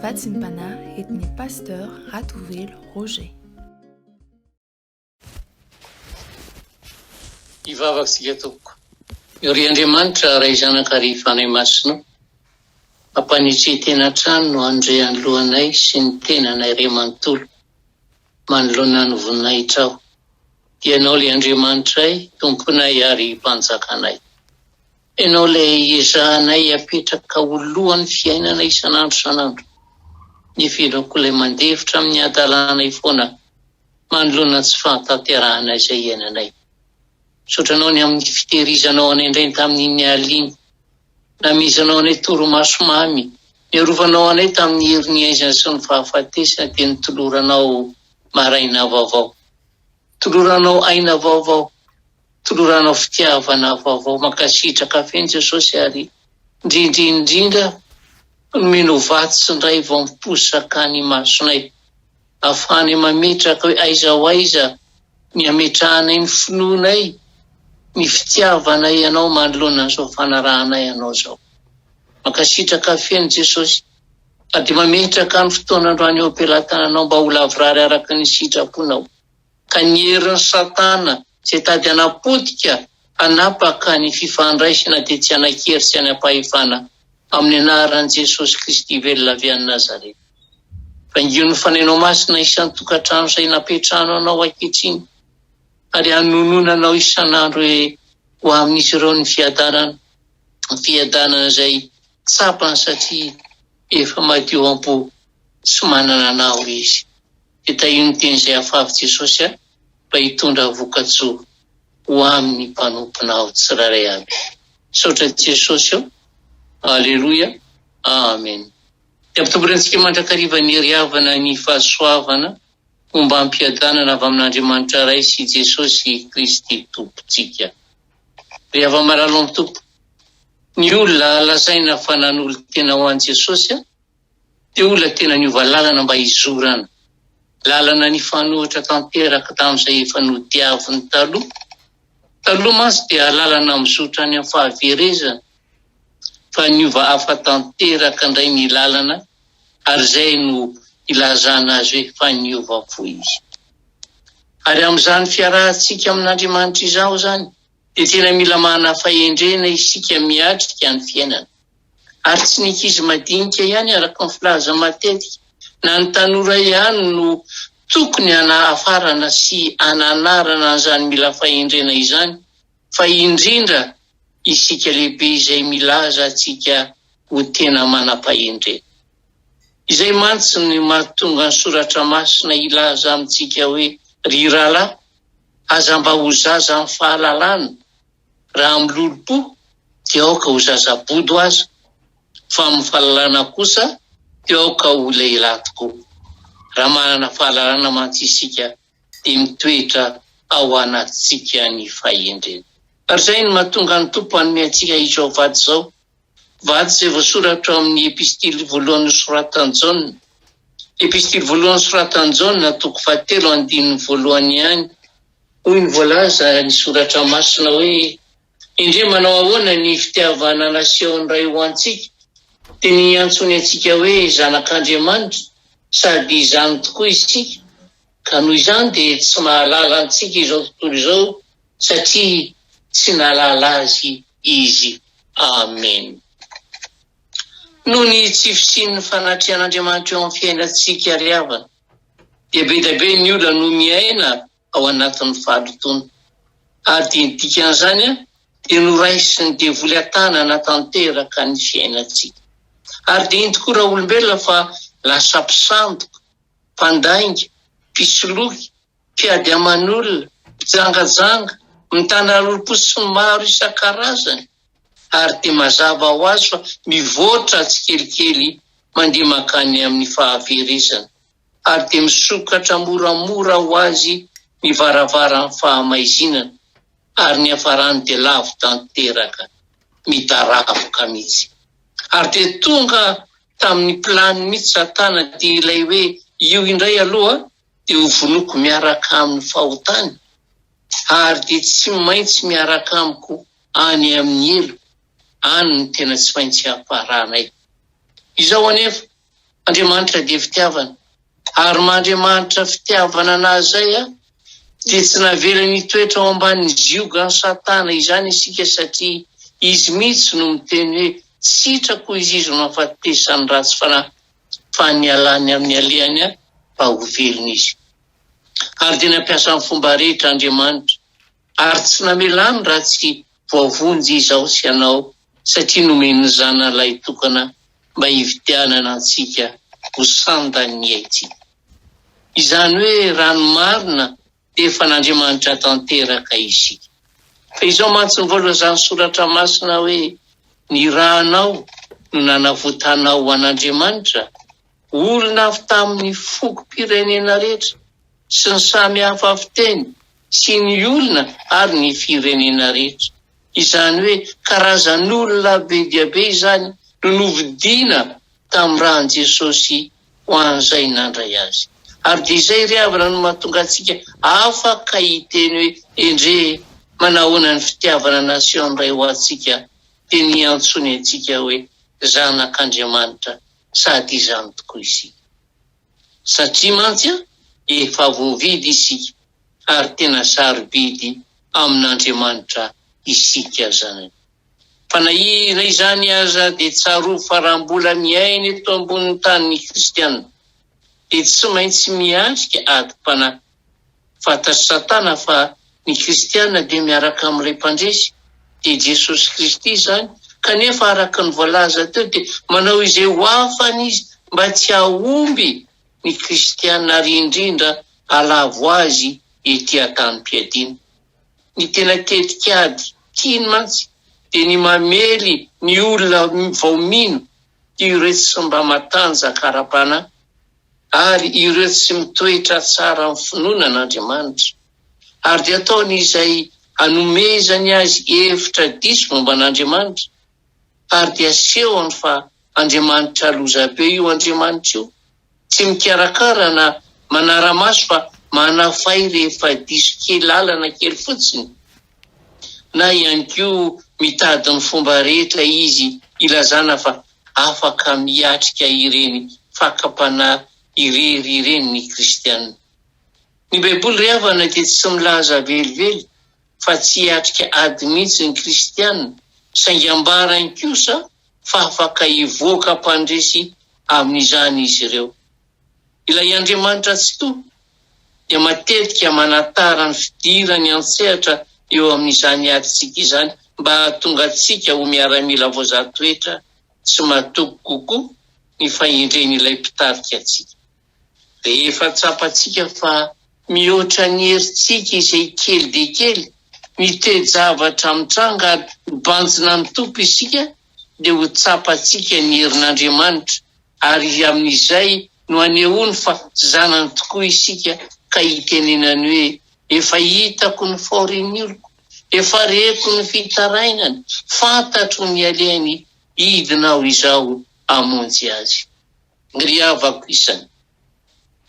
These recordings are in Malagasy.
Vatsimpanahy entin'ny Pasteur Ratovelo Roger. Hivavaka isika tompoko. Ry Andriamanitra Ray Zanaka ary Fanahy Masina o, ampanetren-tena hatrany no handre anoloanay sy ny tenanay iray manontolo manoloana ny voninahitrao. Dia Ianao ilay Andriamanitray, Tomponay ary Mpanjakanay. Ianao ilay iezahanay apetraka ho lohan'ny fiainana isan'andro isan'andro. Nefa Ianao koa ilay mandefitra amin'ny hadalanay foana manoloana ny tsy fahatanterahana izay iainanay. Misaotra Anao ny amin'ny fitehirizanao anay indray tamin'iny alina iny. Namehezanao anay torimaso mamy, niarovanao anay tamin'ny herin'ny aizina sy ny fahafatesana dia notoloranao maraina vaovao. Toloranao aina vaovao, toloranao fitiavana vaovao. Mankasitraka feno Jesosy ary indrindra indrindra nomenao vatsy indray vao miposaka ny masonay. Ahafahanay mametraka hoe aiza ho aiza ny hametrahanay ny finoanay, ny fitiavanay Anao manoloana an'izao fanarahanay Anao izao. Mankasitraka feno Jesosy ary dia mametraka ny fotoana androany eo am-pelatananao mba ho lavorary araka ny sitraponao. Ka ny herin'i Satana izay tady hanapotika, hanapaka ny fifandraisana dia tsy hanan-kery sy hanam-pahefana amin'ny anaran'i Jesosy Kristy velona avy any Nazareta. Vangio ny Fanahinao Masina isan-tokantrano izay napetrahano anao ankehitriny ary hanononanao isan'andro hoe ho amin'izy ireo ny fiadanana, fiadanana izay tsapany satria efa madio am-po sy manana anao izy. Dia tahio ny teny izay afafy Jesosy a mba hitondra vokatsoa ho amin'ny mpanomponao tsirairay avy. Misaotra Jesosy ô. Aleloia. Amen. Dia ampitomborantsika mandrakariva ny hery havana ny fahasoavana ombam-piadanana avy amin'Andriamanitra Ray sy Jesosy Kristy Tompontsika. Ry hava-malala ao amin'ny Tompo, ny olona lazaina fa nanolo-tena ho an'i Jesosy dia olona tena niova lalana mba hizorana, lalana nifanohitra tanteraka tamin'izay efa nodiaviny taloha. Taloha mantsy dia lalana mizotra any amin'ny fahaverezana, fa niova hafa tanteraka indray ny lalana ary izay no ilazana azy hoe fa niova fo izy. Ary amin'izany fiarahantsika amin'Andriamanitra izao izany dia tena mila manana fahendrena isika miatrika ny fiainana. Ary tsy ny ankizy madinika ihany araka ny filaza matetika na ny tanora ihany no tokony hanahafarana sy hananarana an'izany mila fahendrena izany fa indrindra isika lehibe izay milaza antsika ho tena manam-pahendrena. Izay mantsy no mahatonga ny Soratra Masina hilaza amintsika hoe, Ry rahalahy, aza mba ho zaza amin'ny fahalalana, raha amin'ny lolompo dia aoka ho zaza bodo aza, fa amin'ny fahalalana kosa dia aoka ho lehilahy tokoa. Raha manana fahalalana mantsy isika, dia mitoetra ao anatintsika ny fahendrena. Ary izay no mahatonga ny Tompo hanome antsika izao vady izao, vady izay voasoratra ao amin'ny epistily voalohany nosoratan'i Jaona. Epistily voalohany nosoratan'i Jaona, toko fahatelo, andininy voalohany ihany. Hoy ny voalaza ny soratra masina hoe, Endrey manao ahoana ny fitiavana nasehon'ny Ray ho antsika, dia ny niantsoany antsika hoe zanak'Andriamanitra, sady izany tokoa isika, ka noho izany dia tsy mahalala antsika izao tontolo izao, satria tsy nahalala Azy izy. Amena. Noho ny tsy fisian'ny fanatrehan'Andriamanitra eo amin'ny fiainantsika ry havana, dia be dia be ny olona no miaina ao anatin'ny fahalotoana. Ary dia ny dikan'izany dia noraisin'ny devoly an-tanana tanteraka ny fiainantsika. Ary dia iny tokoa raolombelona fa lasa mpisandoka, mpandainga, mpisoloky, mpiady aman'olona, mpijangajanga, mitana lolompo sy ny maro isan-karazany. Ary dia mazava ho azy fa mivoatra tsikelikely mandeha mankany amin'ny fahaverezana. ary dia misokatra moramora ho azy ny varavaran'ny fahamaizinana, ary ny hafarany dia lavo tanteraka, midaraboka mihitsy. Ary dia tonga tamin'ny planiny mihitsy Satana, dia ilay hoe io indray aloha dia ho vonoiko miaraka amin'ny fahotany, ary dia tsy maintsy miaraka amiko any amin'ny helo, any no tena tsy maintsy hafaranay. Izao anefa. Andriamanitra dia fitiavana. Ary maha Andriamanitra fitiavana anazy izay dia tsy navelany hitoetra ao ambanin'ny ziogan'i Satana izany isika satria izy mihitsy no miteny hoe sitrako izy izy no hahafatesan'ny ratsy fanahy fa nialany amin'ny alehany mba ho velona izy. Ary dia nampiasa ny fomba rehetra Andriamanitra ary tsy namelany raha tsy voavonjy izaho sy ianao satria nomeny ny Zanany lahitokana mba hividianana antsika ho sandan'ny aintsika. Izany hoe raha ny marina dia efa an'Andriamanitra tanteraka isika. Fa izao mantsy ny voalazan'ny Soratra Masina hoe, Ny rànao no nanavotanao ho an'Andriamanitra, olona avy tamin'ny fokom-pirenena rehetra sy ny samy hafa fiteny sy ny olona ary ny firenena rehetra. Izany hoe karazan'olona be dia be izany no novidiana tamin'ny ràn'i Jesosy ho an'izay nandray Azy. Ary dia izay ry havana no mahatonga antsika afaka hiteny hoe, Endrey, manahoana ny fitiavana nasehon'ny Ray ho antsika, dia niantsoany antsika hoe zanak'Andriamanitra, sady izany tokoa isika. Satria mantsy efa voavidy isika ary tena sarobidy amin'Andriamanitra isika zanany. Fa na na izany aza dia tsarovy fa raha mbola miaina eto ambonin'ny tany ny kristiana dia tsy maintsy miatrika adim-panahy. Fantatr'i Satana fa ny kristiana dia miaraka amin'ilay mpandresy, dia Jesosy Kristy izany, kanefa araka ny voalaza teo dia manao izay ho afany izy mba tsy hahomby ny kristiana ary indrindra halavo azy ety an-tanim-piadiana. Ny tena tetik'ady tiany mantsy dia ny mamely ny olona vao mino, ireo tsy mba matanjaka ara-panahy ary ireo tsy mitoetra tsara amin'ny finoana an'Andriamanitra. Ary dia ataony izay hanomezany azy hevitra diso momba an'Andriamanitra, ary dia asehony fa Andriamanitra lozabe io Andriamanitra io, tsy mikarakara na manara-maso fa manafay rehefa diso kely lalana kely fotsiny, na ihany koa mitady ny fomba rehetra izy hilazana fa afaka miatrika ireny fakam-panahy irery ireny ny kristiana. Ny Baiboly ry havana dia tsy milaza velively fa tsy hiatrika ady mihitsy ny kristiana, saingy ambarany kosa fa afaka hivoaka mpandresy amin'izany izy ireo. Ilay Andriamanitra Tsitoha dia matetika manatara ny fidirany an-tsehatra eo amin'izany adintsika izany mba hahatonga antsika ho miaramila voazaha-toetra sy matoky kokoa ny fahendren'ilay Mpitarika antsika. Rehefa tsapantsika fa mihoatra ny herintsika izay kely dia kely ny toe-javatra mitranga ary mibanjina ny Tompo isika dia ho tsapantsika ny herin'Andriamanitra ary amin'izay no anehoany fa zanany tokoa isika ka hitenenany hoe, Efa hitako ny fahorian'ny oloko, efa reko ny fitarainany, fantatro ny alehany, hidina aho izao hamonjy azy. Ry havako isany,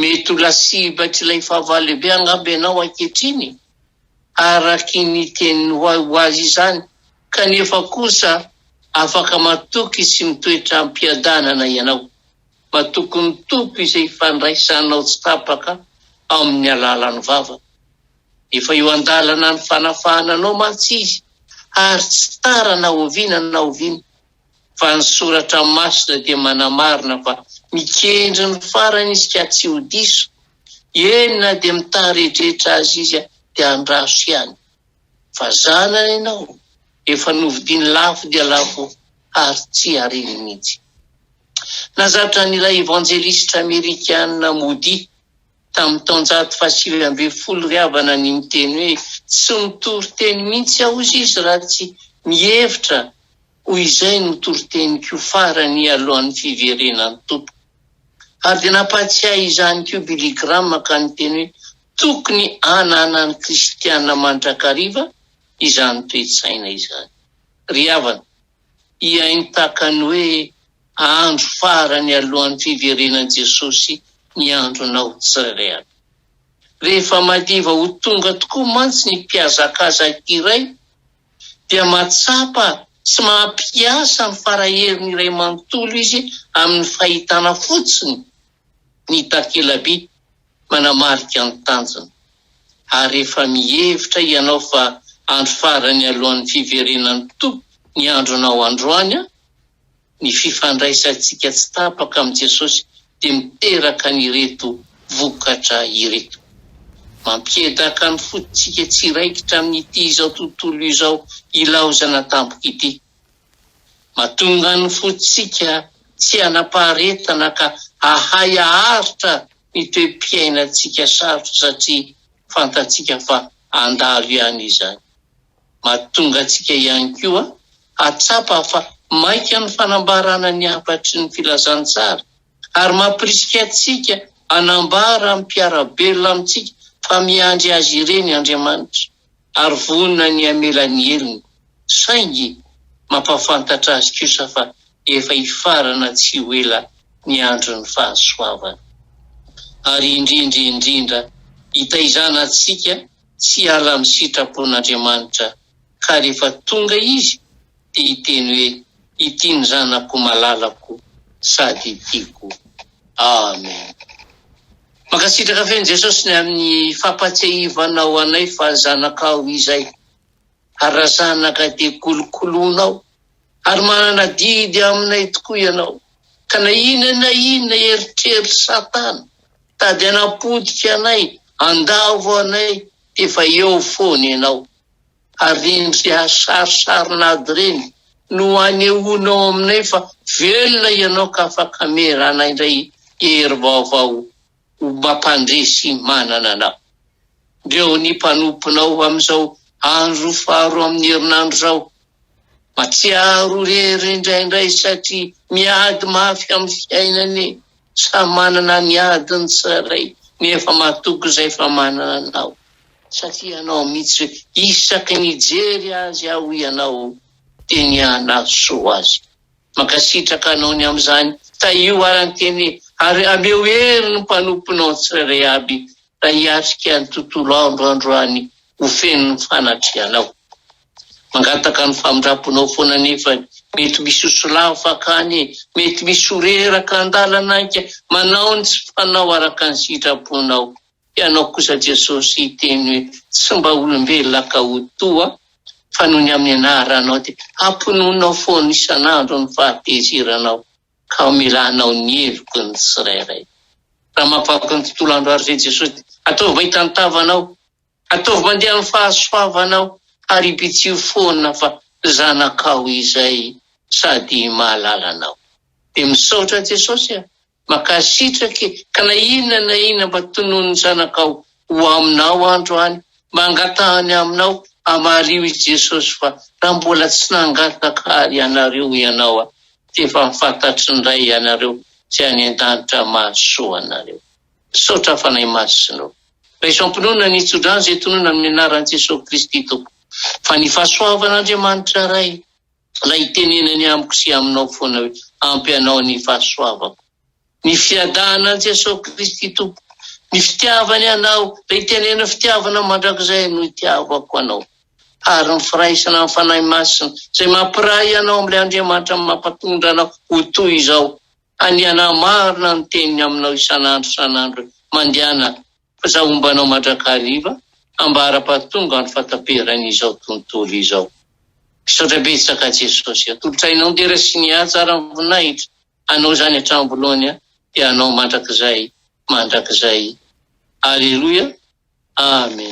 mety ho lasibatr'ilay fahavalo lehibe angamba ianao ankehitriny, araky ny teniny ho azy izany, kanefa kosa afaka matoky sy mitoetra am-piadanana ianao. Matoky ny Tompo izay ifandraisanao tsy tapaka amin'ny alalan'ny vavaka. Efa eo an-dalana ny fanafahana anao mantsy Izy, ary tsy tara na oviana na oviana. Fa ny Soratra Masina dia manamarina fa mikendry ny farany Izy ka tsy ho diso. Eny na dia mitaredretra aza Izy dia andraso ihany. Fa zanany ianao, efa novidiany lafo dia lafo ary tsy ariany mihitsy. Nazatra an'ilay evanjelistra amerikana Moody tamin'ny taonjato faha-19 ry havana ny miteny hoe tsy mitory teny mihitsy aho hozy izy raha tsy mihevitra ho izay no toriteniko farany alohan'ny fiverenan'ny Tompo. Ary dia nampahatsiahy izany koa Billy Graham ka niteny hoe tokony hananan'ny kristiana mandrakariva izany toe-tsaina izany. Ry havana, hihaino tahaka ny hoe andro farany alohan'ny fiverenan'i Jesosy ny andronao tsirairay avy. Rehefa madiva ho tonga tokoa mantsy ny mpihazakazaka iray dia mahatsapa. Tsy mampiasa ny fara-heriny iray manontolo izy amin'ny fahitana fotsiny ny takela-by manamarika ny tanjona. Ary rehefa mihevitra ianao fa andro farany alohan'ny fiverenan'ny Tompo ny andronao androany, ny fifandraisantsika tsy tapaka amin'i Jesosy dia miteraka an'ireto vokatra ireto. Mampiedaka ny fontsika tsy hiraikitra amin'ity izao tontolo izao ilaozana tampoka ity. Mahatonga ny fontsika tsy hanam-paharetana ka hahay haharitra ny toe-piainantsika sarotra satria fantatsika fa handalo ihany izany. Mahatonga antsika ihany koa hahatsapa fa maika ny fanambarana ny hafatry ny filazantsara ary mampirisika antsika hanambara amin'ny mpiara-belona amintsika fa miandry azy ireny Andriamanitra ary vonona ny hamela ny helony, saingy mampahafantatra azy kosa fa efa hifarana tsy ho ela ny andron'ny fahasoavana. Ary indrindra indrindra hitaizana antsika tsy hiala amin'ny sitrapon'Andriamanitra ka rehefa tonga Izy dia hiteny hoe, Ity ny Zanako malalako sady tiako. Amen. Mankasitraka feno Jesosy ny amin'ny fampatsiahivanao anay fa zanakao izay ary raha zanaka dia kolokoloinao ary manana adidy aminay tokoa ianao ka na inona na inona eritreritr'i satana tady hanapotika anay handavo anay dia efa eo foana ianao ary ireny sarinady ireny no anehoanao aminay fa velona ianao ka afaka hamera anay indray hery vaovao ho mampandresy manana anao. Ndreo ny mpanomponao amin'izao andro faharoa amin'ny herinandro izao. Matsiaro irery indraindray satria miady mafy amin'ny fiainana e! Samy manana ny adiny tsirairay nefa matoky izay fa manana anao satria ianao mihitsy hoe isaky ny hijery azy aho ianao dia ny hanasoa azy. Mankasitraka anao ny amin'izany. Tahio ary ny teny ary ameo hery ny mpanomponao tsirairay aby raha hiatrika ny tontolo andro androany ho feno ny fanatrehanao. Mangataka ny famindramponao foana anefa mety misy ho solafaka any e, mety misy ho reraka andalana anka manao ny tsy fanao araka ny sitraponao. Ianao kosa Jesosy hiteny hoe tsy mba olombelona ka ho toa fa noho ny amin'ny anaranao dia hampinoanao foana isan'andro ny fahatezeranao ka hamelanao ny heloky ny tsirairay. Raha mampaka ny tontolo andro ary ve Jesosy dia ataovy mahita ny tavanao Ataovy mandeha amin'ny fahasoavanao ary bitsiho foana fa zanakao izay sady mahalala anao. Dia misaotra Jesosy a! Mankasitraka e! Ka na inona na inona mba tononin'ny zanakao ho aminao androany, mba angatahany aminao, amariho i Jesosy fa raha mbola tsy nangataka ary ianareo ianao a! dia efa fantatry ny Ray ianareo izay any an-danitra mahasoa anareo. Misaotra Fanahy Masina o. Raiso am-pinoana ny tsodrano izay tononina amin'ny anaran'i Jesoa Kristy Tompo. Fa ny fahasoavan'Andriamanitra Ray, ilay itenenany amiko sy aminao foana hoe ampy anao ny fahasoavako. Ny fiadanan'i Jesoa Kristy Tompo, ny fitiavany anao, ilay itenenany fitiavana mandrakizay no itiavako anao. Ary ny firaisana amin'ny Fanahy Masina, izay mampiray anao amin'ilay Andriamanitra mampatondra anao ho toy izao. Andehanà marina ny teniny aminao isan'andro isan'andro hoe, Mandehana, fa izaho homba anao mandrakariva, ambara-pahatonga ny fahataperan'izao tontolo izao. Misaotra betsaka Jesosy. Atolotra Anao ny dera sy ny haja ary ny voninahitra. Anao izany hatramin'ny voalohany dia Anao mandrakizay mandrakizay. Aleloia. Amen.